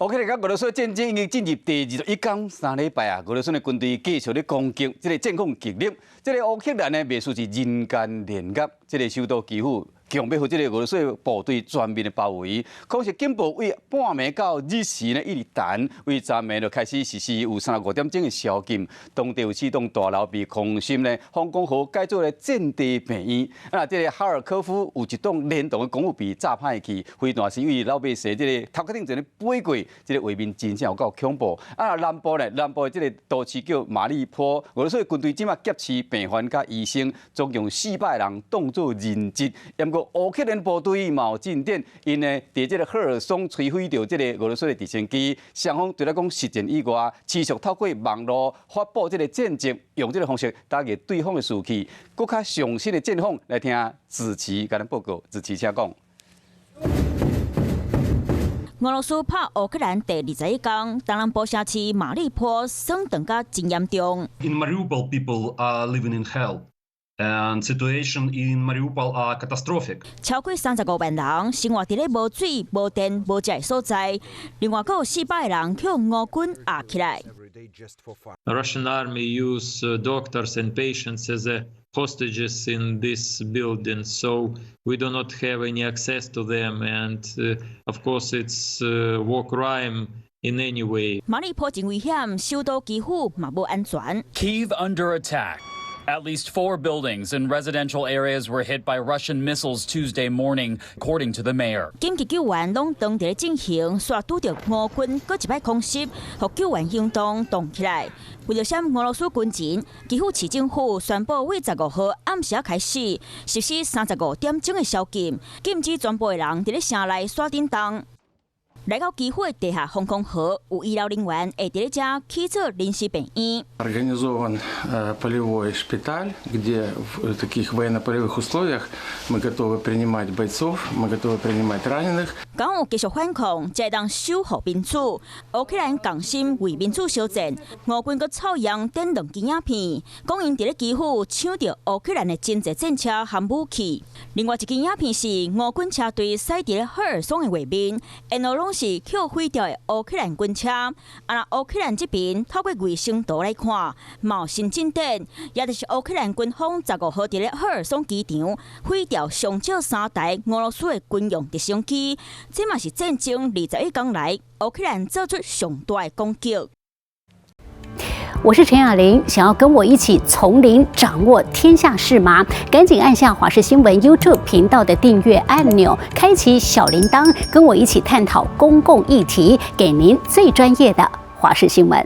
烏克蘭佮俄羅斯戰爭已經進入第21天，3禮拜啊，俄羅斯的軍隊繼續咧攻擊，這個戰況激烈。這個烏克蘭呢，袂輸是人間煉獄，這個首都基輔強欲予這個俄羅斯部隊全面的包圍。空襲警報為半暝到日時呢，一直彈，為昨暝就開始實施有35點鐘的宵禁。當地有四棟大樓被空襲呢，防空壕改做咧戰地病院。啊，這個哈爾科夫有一棟連棟的公寓被炸歹去，飛彈是為老百姓這個頭殼頂前咧飛過，這個畫面真正有夠恐怖。啊，南部呢，南部的這個都市叫馬利坡，俄羅斯軍隊這馬劫持病患佮醫生，總共400人當做人質。毋過烏克蘭部隊嘛有進展，𪜶呢佇這個赫爾松摧毀著這個俄羅斯的直升機，雙方除了講實戰以外，持續透過網路發布這個戰績，用這個方式打擊對方的士氣。閣較詳細的戰況來聽子琪共咱報告，子琪請講。俄羅斯拍烏克蘭第21天，東南部城市馬利坡損斷甲真嚴重。 In Mariupol, people are living in hell, and situation in Mariupol are catastrophic. 超過35萬人生活佇咧無水、無電、無食的所在，另外閣有400個人予俄軍押起來。 Russian army use doctors and patients as a hostages in this building, so we do not have any access to them, and of course it's war crime in any way. 馬利坡真危險，首都基輔嘛無安全。 Kyiv under attack. At least four buildings in residential areas were hit by Russian missiles Tuesday morning, according to the mayor. 緊急救援攏當佇咧進行，煞拄著俄軍閣一擺空襲，予救援行動凍起來。為著閃俄羅斯軍情，基輔市政府宣布為15號暗時開始實施35點鐘的宵禁，禁止全部的人佇咧城內山頂動。來到基輔的地下防空壕，有醫療人員會佇咧遮起做臨時病院。 Организован полевой шпиталь, где в таких военно-полевых условиях мы готовы принимать бойцов, мы готовы принимать раненых. 敢有繼續反抗，才會當守護民主。烏克蘭仝心為民主相戰，俄軍閣臭揚點兩支影片，講𪜶佇咧基輔搶著烏克蘭的真濟戰車和武器。另外一支影片是俄軍車隊駛佇咧赫爾松的畫面，沿路攏是予毀掉的烏克蘭軍車。啊，若烏克蘭這邊透過衛星圖來看，嘛有新進展，也就是烏克蘭軍方15號佇咧赫爾松機場毀掉上少三台俄羅斯的軍用直升機。這嘛是戰爭21天來，烏克蘭做出上大的攻擊。我是陳雅玲，想要跟我一起從零掌握天下事嗎？趕緊按下華視新聞 YouTube 頻道的訂閱按鈕，開啟小鈴鐺，跟我一起探討公共議題，給您最專業的華視新聞。